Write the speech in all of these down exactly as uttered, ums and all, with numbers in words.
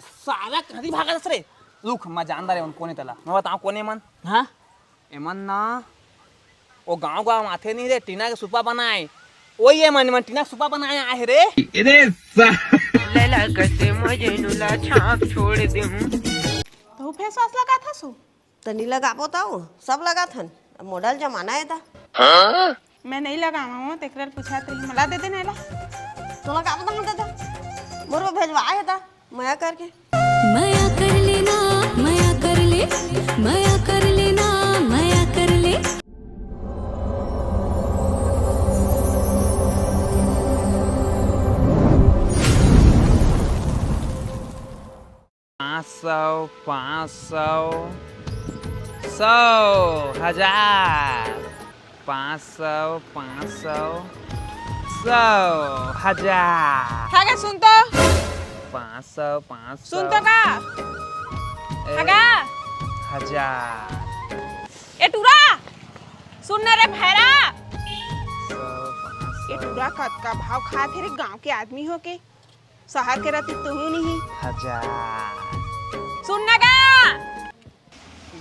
साला कहीं भागत रे। रुक, मैं जानदा रे, उन कोने तला। मैं बताऊं कोने मन? हाँ? एमन ना, वो गांव गांव आथे नहीं रे, टीना के सुपा बनाए। ओही एमन, एमन टीना के सुपा बनाए आए रे। अरे सा- लैला कसे मजनू ला छाप छोड़ देहूं। तहू फेस वास लगाथस? तनी लगाबो त, सब लगाथन। अब मॉडल जमाना हे ता। मैं नहीं लगावा हूँ, तेकरे पूछत रही, मला दे देना ला। तोला का पता हम दादा? मोर में भेजवा हे ता, मया करके। मया कर लेना, मया कर ले, मया कर लेना, मया कर ले। पाँच सौ, पाँच सौ, सौ, हजार। पाँच सौ, पाँच सौ, सौ, हजार। हागा सुन तो। पाँच सौ, पाँच सौ। सुन तो का? ए, हागा। हजार। ए टूरा, सुन ना रे भैरा। सौ, पाँच सौ। ए टूरा कतका भाव खात हे रे गांव के आदमी होके। शहर के रतिक तुहू नहीं। हजार। सुन ना गा।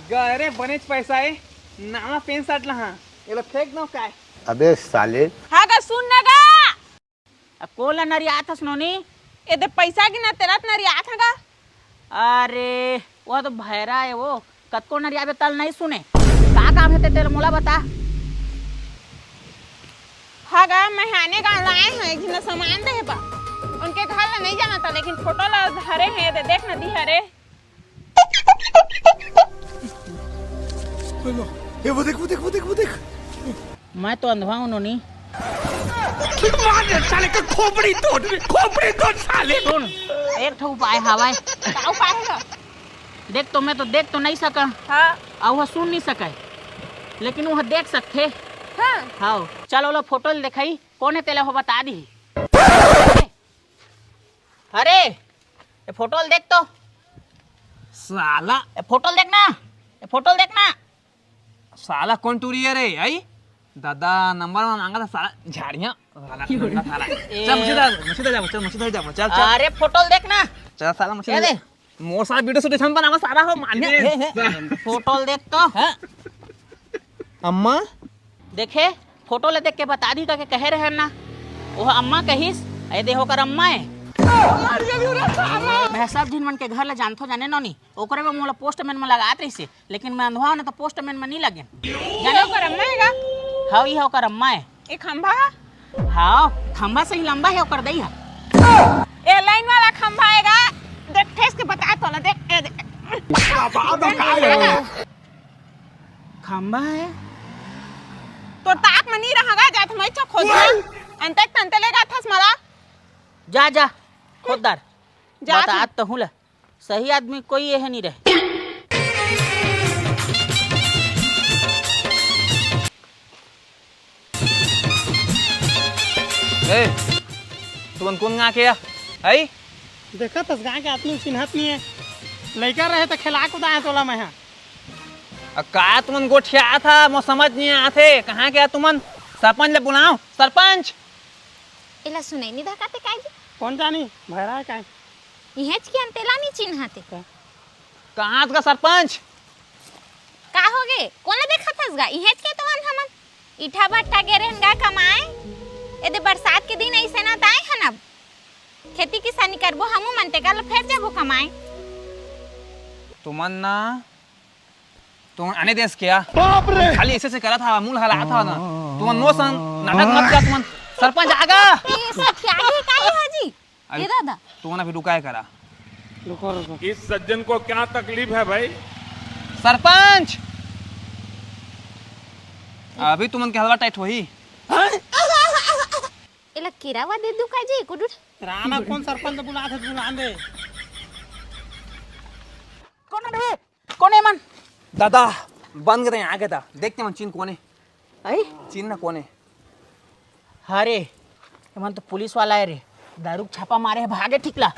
गा रे, बनेच पैसा हे। नवा पैंट शर्ट लहा। एला फेंक दो काय? अबे साले। हाँ गा, सुन ना गा। अब कोन ला नरियात हस नोनी? ए दे पैसा गिना तेला त नरियात हगा। अरे, वो तो भैरा हे वो। कतको नरियाबे तल नहीं सुने। का काम हे ते तेला मोला बता। हाँ गा, मैं हाने गांव ला आए हूँ, एक झन ला सामान दे बा। उनके घर ला नहीं जाना था, लेकिन फोटो ला धरे हे, दे देख ना दी हरे। ए, वो देख, वो देख, वो देख, वो देख। मैं तो अंधवा हूँ नोनी। मार दे साले के खोपड़ी तोड़, खोपड़ी तोड़ साले। सुन, एक ठो उपाय हवय। का उपाय हे गा? देख तो, मैं तो देख तो नहीं सका। हाँ। अउ वह सुन नहीं सके, लेकिन वह देख सकथे। हाँ। हाँ, चल ओला फोटो ल देखाई, कोन हे तेला वो बता दी। अरे, ये फोटो ल देख तो। साला। ये फोटो ल देख ना, ये फोटो ल देख ना। साला कोन टूरी हे रे, आई? दादा, नंबर में मांगा था साला, झाड़ियाँ, साला, गंदा साला। ए। चल, मछली धर, मछली धर जा, चल, मछली धर जा, चल, चल। अरे, फोटो ल देख ना। चल, साला, मछली ए धर दे। जा। मोर साला वीडियो शूट हम बनावा, साला हो, मान्य। ए, हे, हे। फोटो ल देख तो। हाँ। अम्मा। देखे, फोटो ल देख के बता दी, का के कहे रहे ना। वो अम्मा कहिस, ए दे, ओकर अम्मा हे। मैं सब झिन मन के घर ले जानथो, जाने नोनी। ओकरे में मोला पोस्टमैन में लगात रहिसे, लेकिन मैं अंधवा हूँ ना, तो पोस्टमैन में नहीं लगे। जाने ओकर अम्मा हे गा? हाँ, ये ओकर अम्मा हे। ए खंभा? हाँ, खंभा से ही लंबा हे ओकर दई हा। ए लाइन वाला खंभा हे गा, देख ठेस के बता तो ला, देख, ए, देख। खंभा हे। तोर ताक में नहीं रहा गा, जा त मैं खोद दे। अंते तंते ले गा थस मला। जा, जा, खोददार। जा बता तू। आज तो हूँ ले। सही आदमी कोई ये नहीं रहे। ए, तुमन कोन गाँव के आ? आई? देखत हस गाँव के आदमी चिन्हत नहीं हे। लइका रहे त खेला कुदा हे तोला मैं हा। अ, का तुमन गोठियात हा? मोर समझ नहीं आथे। कहाँ के आ तुमन? सरपंच ले बुलाओ, सरपंच। एला सुनाई नहीं देखाते काय जी? कोन जानी, भैरा हे काय? इहेच के अंतेला नहीं चिन्हाते। का? कहाँ का सरपंच? का होगे? कोन ला देखत हस गा? इहेच के तो हन हमन। इठा भट्ठा गे रहन गा कमाए। एदे बरसात के दिन अइसे ना ताए हन अब। खेती किसानी करबो हमू मन, ते काल फेर जाबो कमाए। तुमन ना, तुमन आने देश के आ? बाप रे! खाली ऐसे से करत हवा, मुंह हलात हवा ना। तुमन नो सन, नाटक मत कर तुमन। सरपंच आगा। ये सब क्या है, का है हाजी? अरे, ये दादा। तुमन अभी रुकाए करा। रुको, रुको। इस सज्जन को क्या तकलीफ है भाई? सरपंच! अभी तुमन के हलवा टाइट होही। एला केरावा दे दू का जी, कुडुर। राना कोन सरपंच बुलात हे, बुलान दे। कोन रे? कोन हे मन? दादा, बन गए आगे दा। देखते मन चीन कोने। आई? चीन ना कोने। अरे, एमन तो पुलिस वाला हे रे। दारू के छापा मारे हे, भागे ठीक ला।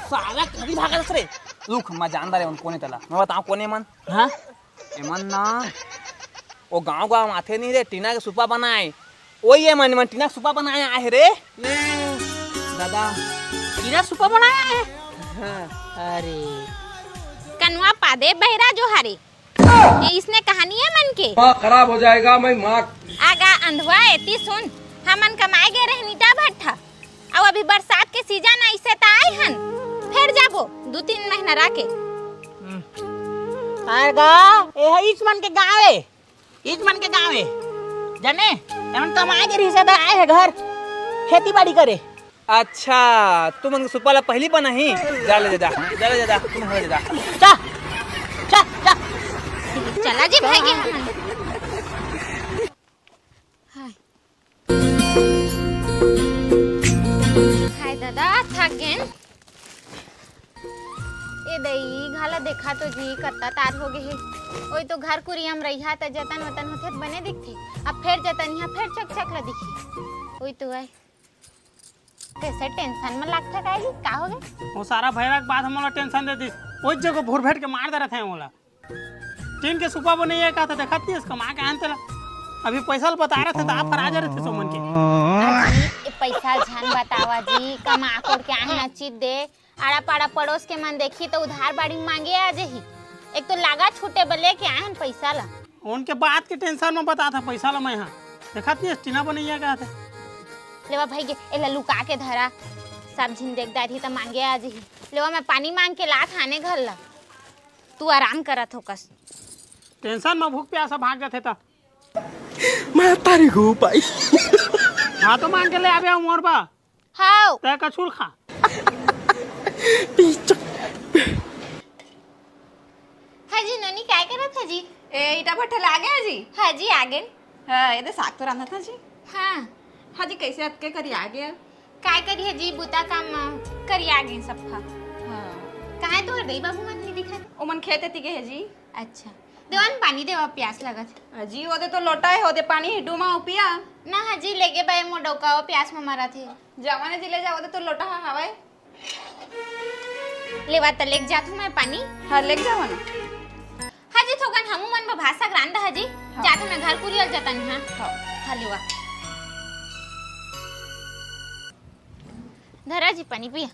साला कभी भागत रे। रुक, मैं जानदा रे उन कोने तला। मैं बताऊं कोने मन? हाँ? एमन ना, वो गांव गांव आथे नहीं रे, टीना के सुपा बनाए। ओही एमन, एमन टीना के सुपा बनाए आहे रे। दादा। टीना सुपा बनाए आहे? हाँ, अरे। कनवा पादे बहिरा जो हरे। ये इसने कहानी है मन के। दिमाग खराब हो जाएगा, मैं माँ। आगा अंधवा एती सुन, हमन कमाए गए रहन ईटा भट्ठा। अउ अभी बरसात के सीजन आइसे त आए हन, फेर जाबो दू तीन महीना रह के। आएगा, ए ह ईच मन के गाँव ए, ईच मन के गाँव ए, जाने, हमन कमाए गए रहिसे त आए हे घर, खेती बाड़ी करे। अच्छा, तुमन के सुपा ला पहिली पना ही? जा ले जा, जा ले जा, तुम ले जा। चा, चा, चा। चला जी भाई के हमन। हाय। हाय दादा, थक गेन। ए दई, घाला देखा तो जी, कत्ता तार हो गे हे। ओई तो घर कुरिया म रहिहा त जतन वतन होथे त बने दिखथे। अब फेर जतन इहाँ फेर चकचक ला दिखही। ओई तो आय। कैसे टेंशन में लागथे काहे जी? का हो गे? वो सारा भैरा के बात हमला टेंशन दे दिस। ओई जगह भुरभेट के मार दे रथे ओला। टीन के सुपा बनइया का त देखत नहीं, कमा के आन तेला। अभी पैसा ल बता रहे थे त आप हरा जा रहे थे सोमन के। अजी, ए पैसा झन बतावा जी, कमा कोड़ के आन नचित दे। आड़ा पाड़ा पड़ोस के मन देखी त उधार बाड़ी मांगे आ जही। एक तो लागा छूटे बर लेके आए हन पैसा ला। उनके बात के टेंशन में बता था पैसा ला मैं हा। देखत नहीं, टीना बनइया का थे। लेवा भाई गे, एला लुका के धरा। सब झिन देख डारही त मांगे आ जही। लेवा मैं पानी मांग के लात हाने घर ला। तू आराम करत हो कस। टेंशन में भूख प्यास भाग जाथे त। मैं तारी घू पाई। हाँ तो मांग के ले आबे मोर बा। हाव। तै कछुल खा। पीछा। हाँ जी, नोनी, काय करत है जी? ए, ईटा भट्ठा ले आ गया जी? हाँ जी, आ गेन। हाँ, ये दे साग तो रांधत है जी। हाँ। हाँ जी, कैसे अतके करी आ गया? काय करिए जी, बुता काम, अ, करी आ गेन सफा। हाँ। कहाँ है तोहर दई बाबू मन नहीं दिखत? ओ मन खेत एती गए है जी। अच्छा। देवन पानी देवा, प्यास लगत। अजी, ओदे तो लोटा है, ओदे पानी है, डूमा हो पिया। ना हजी, लेगे बे मोर डौका, ओ प्यास में मरत हे। जावा ना जी, ले जावा, ओदे तो लोटा हा हवाए। लेवा त लेग जात हूँ मैं पानी। हाँ, लेग जावा ना। हाँ जी, थोकन हमू मन ब भात साग रांध हजी। हाँ। जात हूँ मैं घर कुरियल जतन, हाँ। हाँ। हाँ, लेवा। धरा जी पानी पिया।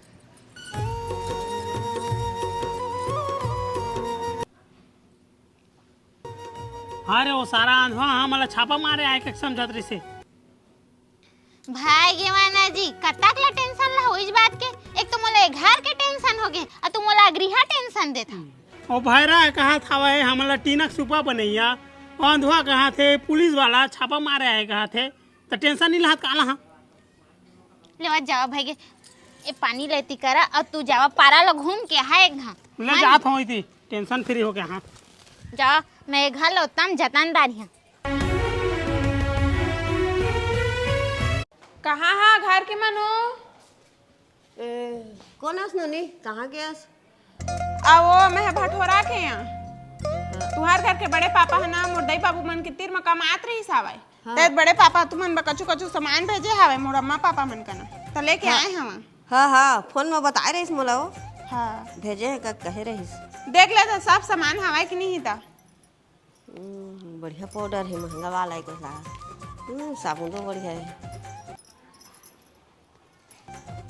अरे, वो सारा अंधवा, हाँ, मला छापा मारे आए के समझत रहिसे। भाई गेवाना जी, कतक ला टेंशन ला हो इस बात के? एक तो मोला ए घर के टेंशन हो गे, अउ तू मोला अगरिहा टेंशन देथा। ओ भैरा, कहा था वह, हमला टीनक सुपा बनैया, अंधवा कहा थे, पुलिस वाला छापा मारे आए कहा थे, त टेंशन नहीं लहत काला, हाँ? लेवा जावा भाई गे, ए पानी लेती करा, अउ तू जावा पारा ला घूम के, हाँ, एक घा। ले हाँ। जात हूँ इती, टेंशन फ्री हो गया, हाँ। जा, मैं घर ला उत्तम जतन डारी हूँ। कहाँ हा घर के मनो? ए, कोन अस नोनी? कहाँ के अस? आ वो मैं भटोरा के यहाँ। तुहार घर के बड़े पापा है ना, मोर दई बाबू मन के तीर म कमात रहिस हावय। हाँ। ते बड़े पापा तुमन बर कछु कछु सामान भेजे हावय, मोर अम्मा पापा मन कना। त लेके हाँ। आए हवा। हाँ, हाँ, फोन म बताए रहिस मोला वो। हाँ। भेजे हे का कहे रहिस। देख ले त सब सामान हवय कि नहीं त। हम्म, बढ़िया पाउडर हे, महंगा वाला हे कस लागा। हम्म, साबुन तो बढ़िया हे।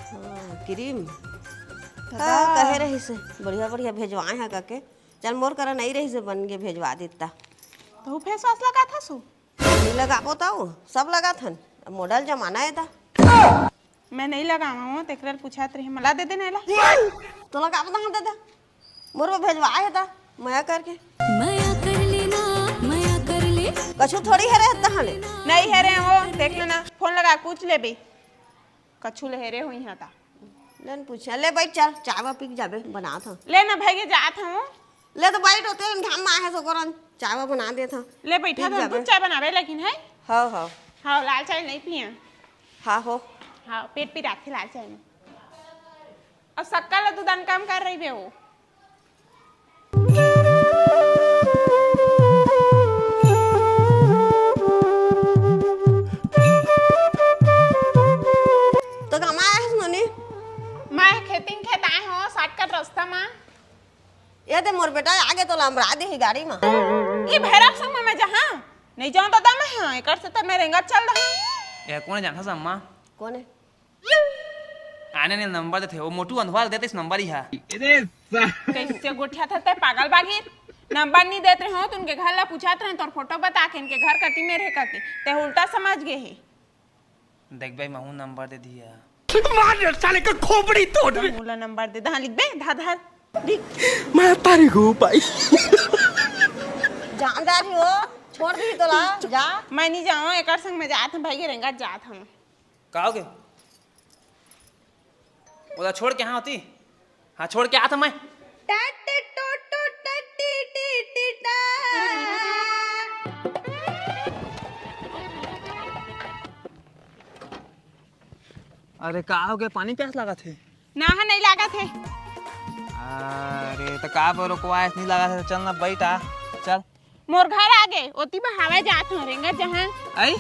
हाँ, क्रीम। दादा। हाँ, कहे रहिस हे, बढ़िया बढ़िया भेजवाए हा कके। चल, मोर करा नहीं रहिस हे, बन के भेजवा देता। तहू फेस वाश लगाथस? नहीं लगाबो तऊ, सब लगाथन। अब मॉडल जमाना हे ता। मैं नहीं लगावा हूँ, तेकरे ल पूछत रही, मला दे देना एला। तो लगाबो तहाँ दे दे। मोर बर भेजवाए हे ता, मया करके। मया कर लेना, मया कर ले। कछु थोड़ी हरे तहाँ ले। नहीं हरे वो, देख लेना, फोन लगा पूछ लेबे। कछु ले हरे होई हा ता। ले न पूछा, ले बैठ चल, चाय वा पी के जाबे, बनात हूँ। ले ना भाई, जात हूँ। ले तो बैठ, ओते घाम में आहे सो करन, चाय वा बना देत हूँ। ले बैठा पी के था, जाबे। दूध चाय बनाबे लेकिन है? हाँ, हाँ। हाँ, लाल चाय नहीं पिया। हाँ हो। हाँ, पेट पिराथे लाल चाय में। अब सक्का ला दूध दान काम कर रही बे वो। तो कहाँ आए हस नोनी? मैं खेती में खेत आए हो, शॉर्टकट रास्ता में। ये दे मोर बेटा, आगे तो लमरा दे ही गाड़ी में। ये भैरव संग में मैं जहाँ नहीं जाऊँ दादा मैं, हाँ, एकर से तो मैं रेंगत चल रहा। ए, कौन है जानथस अम्मा? कौन है? आने ने नंबर देथे, वो मोटू अंधवा ल देथे इस नंबर ही हा। कइसे गोठियाथस तैं पागल बाघिन? नंबर नी देत रहे हों त उनके घर ला पूछत रहे हों, तोर फोटो बता के इनके घर कती में रहे कती, तैं उल्टा समझ गे हे। देख बे, महू नंबर दे दिया। मार साले का खोपड़ी तोड़। मोला नंबर दे दे, हाँ, लिख बे, धर, धर, लिख। मैं तारी को पाई। जानदार ही हो, छोड़ दी तोला, जा। मैं नहीं जाऊँ, एकर संग मैं जात हूँ, भाई के रेंगत जात हूँ। का हो गया? ओला छोड़ के हाँ होती? हाँ, छोड़ के आता मैं। टट टो टो टट टी टी टी टा। अरे का हो गया, पानी प्यास लागत हे? ना, हाँ, नहीं लागत हे। अरे त का बर रुकवाए, नहीं लागत हे त चल ना, बैठ आ, चल। मोर घर आगे, ओती बर हवय, जात हूँ रेंगत जहाँ। आई?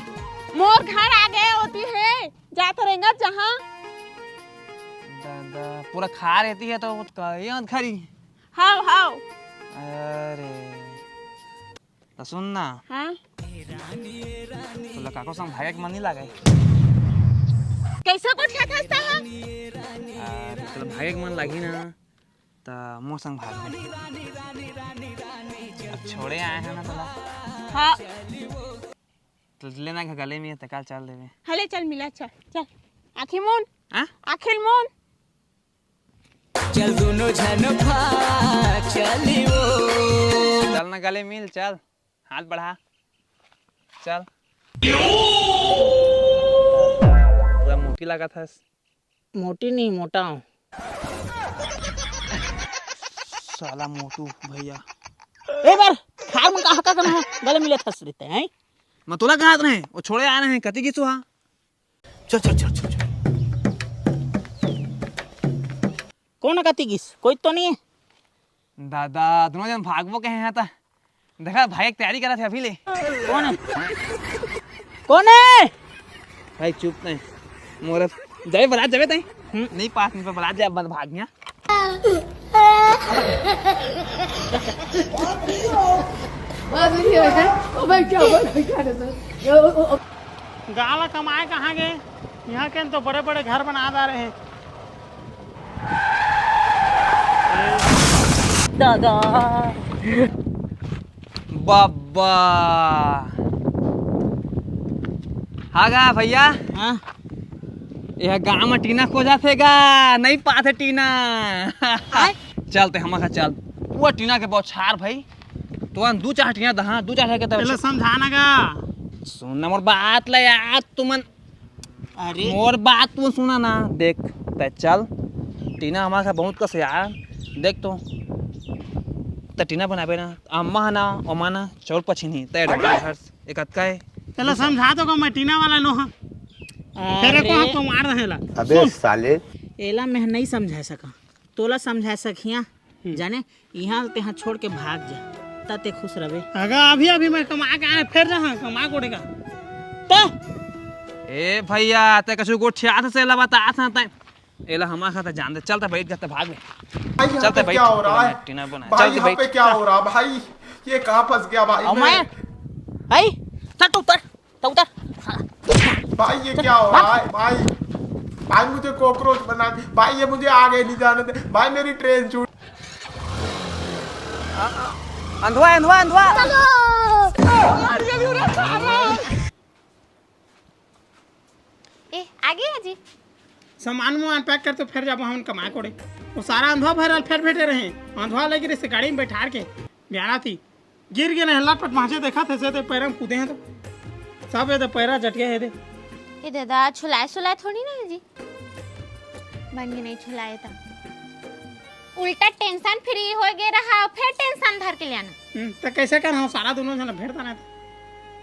मोर घर आगे, ओती हे, जात हूँ रेंगत जहाँ। दादा, पूरा खार एती हे तो कुछ कही मत खरी। हाव, हाव। अरे, त सुन ना। हाँ? तोला काको संग भागे के मन नहीं लागे? कइसे गोठियाथस तैं हा? अरे, तोला भागे के मन लागी ना। त मोर संग भाग ले। अब छोड़े आए हन ना तोला। हाँ। त लेना गले में, त काल चल देबे। हले चल मिला, चल, चल। आँखी मून। हाँ? आँखी मून। चल दोनों झन भाग चली वो। चल ना गले मिल, चल। हाथ बढ़ा। चल। पूरा मोटी लागत हस। मोटी नहीं, मोटा हूँ। साला मोटू भैया। ए बार, खार में कहा का करना है? गले मिले थस देते हैं। मैं तोला कहत रहे, वो छोड़े आ रहे हैं, कती गिसो हा? चल, चल, चल, चल, चल। कौन है कती गिस? कोई तो नहीं है? दादा, दोनों जन भागबो कहे हैं ता। देखा, भाई एक तैयारी करत हे अभी ले। कौन है? कौन है? भाई चुप नहीं। मोर जाए बरात जाबे तई। हम्म। नहीं पास नहीं पर बरात जाए, बंद भाग गया। बस ये है। ओ भाई क्या, ओ भाई क्या है सर? ये, ओ, ओ, ओ। गाँव ला कमाए कहाँ गे? यहाँ के तो बड़े-बड़े घर बना डारे हे। दादा। बब्बा। हाँ गा भैया? हाँ? यह गाँव में टीना खोजाथे गा, नहीं पाथे टीना। आय? चल ते हमर घर चल। वो टीना के बौछार भाई। तुमन दू चार टीना दहा, दू चार के तब एला समझाना गा। सुन ना मोर बात ला यार, तुमन अरे। मोर बात तू सुना ना, देख, तै चल, टीना हमारे साथ बहुत कस यार, देख तो, तै टीना बनाबे ना, अम्मा है ना, अम्मा ना, चौर पछिनी, तै advance हर्ष, एक अतका है। चला समझा दो का मैं टीना वाला नो हाँ। तेरे को अरे। हमको मार रहेला। अबे सुन। साले। एला मैं नहीं समझा सका। तोला समझा सकिया, हम्म। जाने, इहाँ तेहा छोड़ के भाग जा, त ते खुश रहे। अगर अभी, अभी मैं कमा के आए, फिर जा, हाँ, कमा कोड़े का। त? ए भैया, ते कछु गोठियात से ला बतात हन, तै एला हमार साथ जान दे, चल त बैठ जा, त भाग ले। भाई, यहाँ चल त पे बैठ, क्या हो रहा है? टीना बना। भाई, चल त यहाँ बैठ। पे क्या हो रहा भाई? ये कहाँ फंस गया भाई अब मैं? मैं, भाई, चल तू उतर। तो उतर। भाई, ये क्या हो रहा है भाई? भाई, मुझे कॉकरोच बना दे भाई, ये मुझे आगे नहीं जाने दे भाई, मेरी ट्रेन छूट। अंधवा, अंधवा, अंधवा। ए, आ गई है जी। सामान वामान पैक कर तो फिर जाबो हमन कमाए कोड़े। वो सारा अंधवा भरल फिर बैठे रहे। अंधवा लगे रहे से गाड़ी में बैठार के। बियाना थी। गिर गे नहीं, लटपट भांचे देखा थे, से ते पैर में कूदे हैं तो। सब ये तो पैरा जट गए हैं दे। ए दादा, छुलाए सुलाए थोड़ी ना है जी। बन के नहीं छुलाए था। उल्टा टेंशन फ्री हो गए रहा, फिर टेंशन धर के ले आना। हम्म, तो कैसे कर हम सारा दोनों जन भेड़ देना था।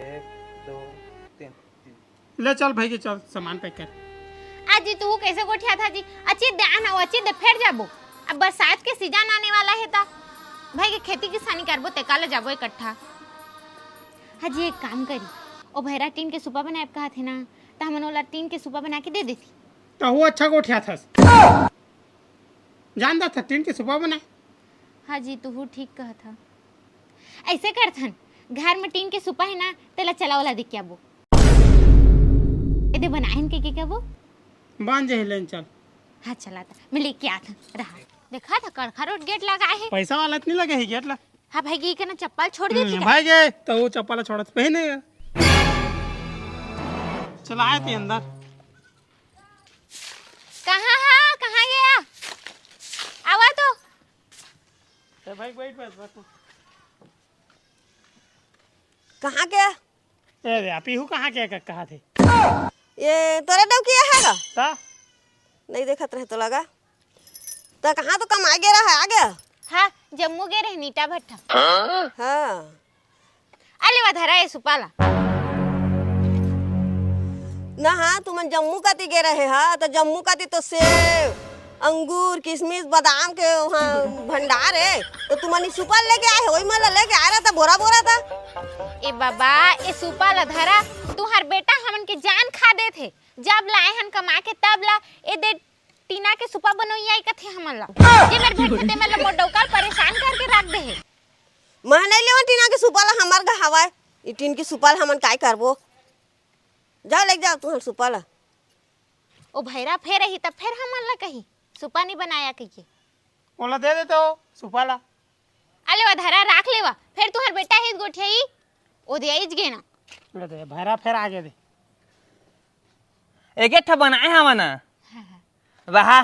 एक, दो, तीन। ले चल भाई के चल, सामान पैक कर। आज जी तू कैसे गोठियाथा जी? अची दे आना, अची दे फेर जाबो। अब बरसात के सीजन आने वाला है ता भाई के खेती किसानी करबो, ते काले जाबो इकट्ठा। हाँ जी, एक काम करी, ओ भैरा टीन के सुपा बनाए कहा थे ना, त हमन ओला टीन के सुपा बना के दे देती। तहू अच्छा गोठियाथस। जान दा था, टीन के सुपा बनाए। हाँ जी, तू ठीक कहा था। ऐसे करथन, घर में टीन के सुपा है ना, तेला चला वाला दे के आबो। एदे बनाहिन के, के कबो? बांध जे लेन चल। हाँ, चला था, मैं लेके आत हँव। रहा, देखा था, कड़खा रोड गेट लगा हे। पैसा वाला इतनी लगे हे गेट ला। हाँ भाई, गे के ना चप्पल छोड़ दे हम्म, भाई गे, तो वो चप्पल ला छोड़त पहने। चला आए थे अंदर। कहाँ हा? कहाँ गया? आवा तो। ए भाई, बैठ, बैठ, बैठ। कहाँ के? ए रे, आप इहू कहाँ के क-, कहा थे? ये तोरे डौकी हे का? ता? नहीं देखत रहे तो लगा। त कहाँ तो कमाए गे रहा, आ गया? हाँ, जम्मू गे रहे नीटा भट्ठा। हाँ। अले वा धरा ये सुपाला। ना हाँ, तुमन जम्मू कति गे रहे हा, त जम्मू कति तो सेव, अंगूर, किशमिश, बादाम के वहाँ भंडार हे, तो तुमन ई सुपाल लेके आए हो, वही मन ला लेके आए रहा था, बोरा बोरा था। ए बाबा, ए सुपाला धरा, तुहार बेटा हमन के जान खा देत हे। जब लाए हन कमा के तब ला, ए दे टीना के सुपा बनोइया कथे हमन ला। जे मेर भेंट होते, मतलब मोर डौका ल परेशान करके रख दे हे। मैं नहीं लेवन टीना के सुपा ला, हमर गा हवाय। ई टीन के सुपा ला हमन काय करबो? जाओ, लेके जाओ तुहर सुपा ला। ओ भैरा फेर आही, तब फेर हमन ला कही, सुपा नहीं बनाया कहिके। ओला दे दे तो सुपा ला। अले वा धरा राख लेवा, फेर तुहर बेटा हे गोठियाई, ओ दे आइज गे ना। ले दे, भैरा फेर आगे दे। एके ठा बनाए हवा ना। हाँ, हाँ। वाह।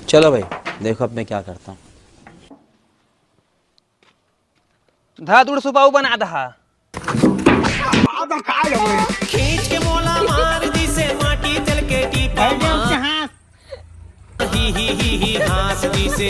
चलो भाई, देखो अब मैं क्या करता हूँ। धा दुड़ सुपाऊ बना दहा। खींच के मोला मार दिसे माटी तेल के टीपा मा। ही ही ही ही हाँस दिसे।